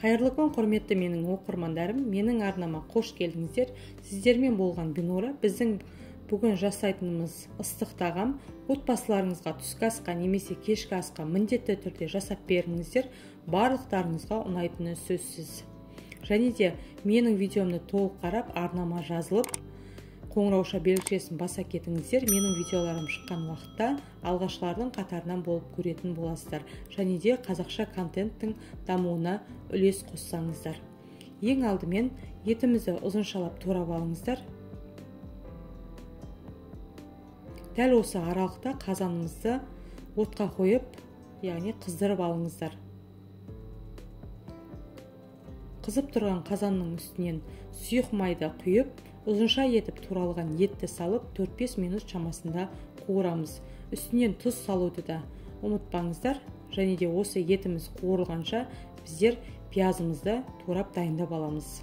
Қайырлы күн, құрметті менің оқырмандарым, менің арнама қош келдіңіздер. Сіздермен болған Бинора. Біздің бүгін жасайтынымыз ыстық тағам. Отбасыларыңызға түскі асқа немесе кешкі асқа міндетті түрде жасап беріңіздер. Барлықтарыңызға ұнайтыны сөзсіз. Және де менің видеомды толық қарап, арнама жазылып, қоңырауша белгісін баса кетіңіздер. Менің видеоларым шыққан уақытта алғашқылардың қатарынан болып көретін боласыздар. Және де қазақша контенттің дамуына үлес қоссаңыздар. Ең алдымен етімізді ұзыншалап турап алыңыздар. Дәл осы аралықта қазанымызды отқа қойып, яғни қыздырып алыңыздар. Қызып тұрған қазанның үстінен сұйық майды құйып, ұзынша етіп туралған етті салып 4-5 минут шамасында қуырамыз. Үстінен тұз салуды да ұмытпаңыздар. Және де осы етіміз қуырылғанша біздер пиязымызды турап дайындап аламыз.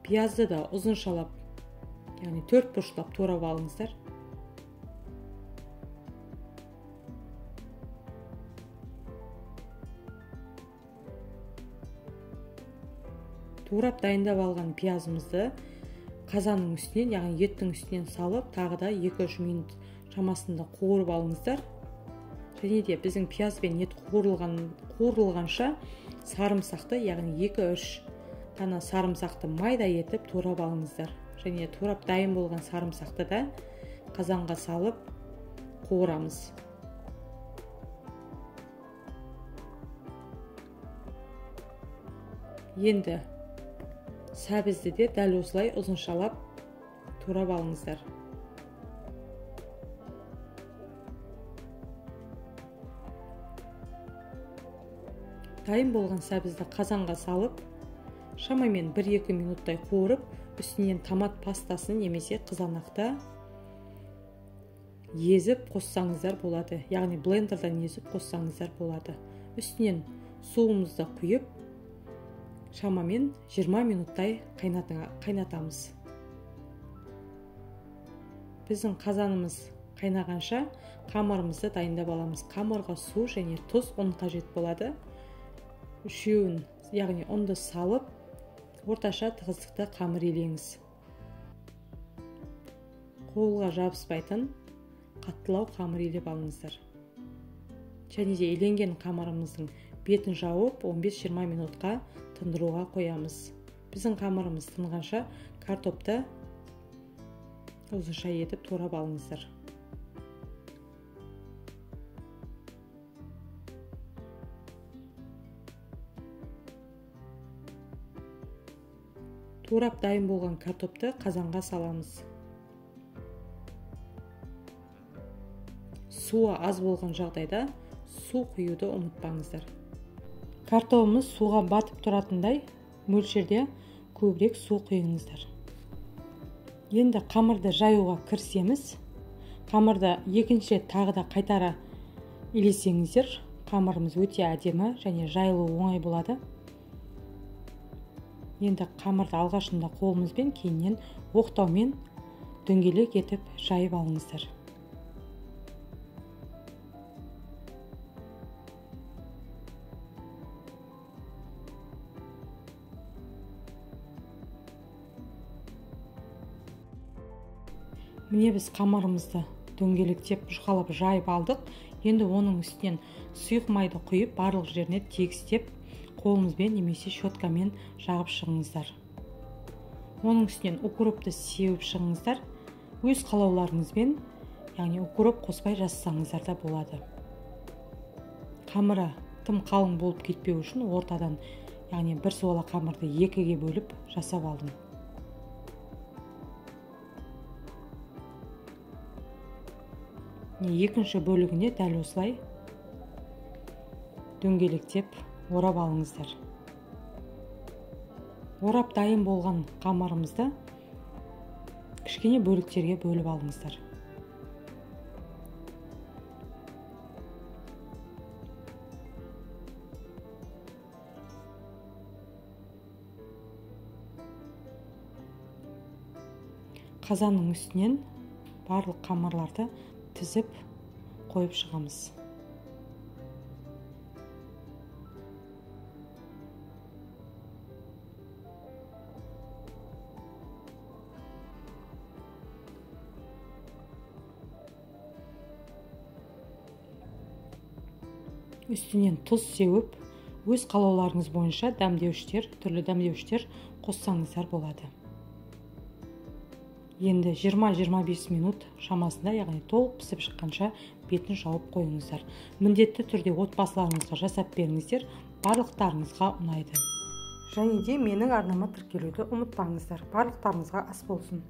Пиязды да ұзыншалап, яғни төрт бұрыштап турап алыңыздар. Турап дайындап алған пиязымызды қазанның үстінен, яғни еттің үстінен салып, тағы да 2-3 минут шамасында қуырып алыңыздар. Және де біздің пияз бен ет қуырылғанша сарымсақты, яғни 2-3 дана сарымсақты майда етіп турап алыңыздар. Және турап дайын болған сарымсақты да қазанға салып қуырамыз. Енді сәбізді де дәл осылай ұзыншалап турап алыңыздар. Дайын болған сәбізді қазанға салып, шамамен 1-2 минуттай қуырып, үстінен томат пастасын немесе қызанақты езіп қоссаңыздар болады. Яғни блендерден езіп қоссаңыздар болады. Үстінен суымызды құйып, шамамен 20 минуттай қайнатамыз. Біздің қазанымыз қайнағанша қамырымызды дайындап аламыз. Қамырға су және тұз, ұн қажет болады. Үшеуін, яғни ұнды салып, орташа тығыздықта қамыр илеңіз. Қолға жабыспайтын қаттылау қамыр илеп алыңыздар. Және де иленген қамырымыздың бетін жауып 15-20 минутқа тындыруға қоямыз. Біздің қамырымыз тынғанша картопты ұзынша етіп турап алыңыздар. Турап дайын болған картопты қазанға саламыз. Суы аз болған жағдайда су құюды ұмытпаңыздар. Картобымыз суға батып тұратындай мөлшерде көбірек су құйыңыздар. Енді қамырды жаюға кірісеміз. Қамырды екінші рет тағы да қайтара илесеңіздер, қамырымыз өте әдемі және жайылуы оңай болады. Енді қамырды алғашында қолымызбен, кейіннен оқтаумен дөңгелек етіп жайып алыңыздар. Міне біз қамырымызды дөңгелектеп жұқалап жайып алдық. Енді оның үстінен сұйық майды құйып, барлық жеріне тегістеп, қолымызбен немесе щеткамен жағып шығыңыздар. Оның үстінен укропты сеуіп шығыңыздар. Өз қалауларыңызбен, яғни укроп қоспай жасасаңыздар да болады. Қамыры тым қалың болып кетпеу үшін ортадан, яғни бір суала қамырды екіге бөліп жасап алдым. Екінші бөлігіне дәл осылай дөңгелектеп орап алыңыздар. Орап дайын болған қамырымызды кішкене бөліктерге бөліп алыңыздар. Қазанның үстінен барлық қамырларды тізіп қойып шығамыз. Үстінен тұз сеуіп, өз қалауларыңыз бойынша дәмдеуіштер, түрлі дәмдеуіштер қоссаңыздар болады. Енді 20-25 минут шамасында, яғни толық пісіп шыққанша бетін жауып қойыңыздар. Міндетті түрде отбасыларыңызға жасап беріңіздер, барлықтарыңызға ұнайды. Және де менің арнама тіркелуді ұмытпаңыздар. Барлықтарыңызға ас болсын.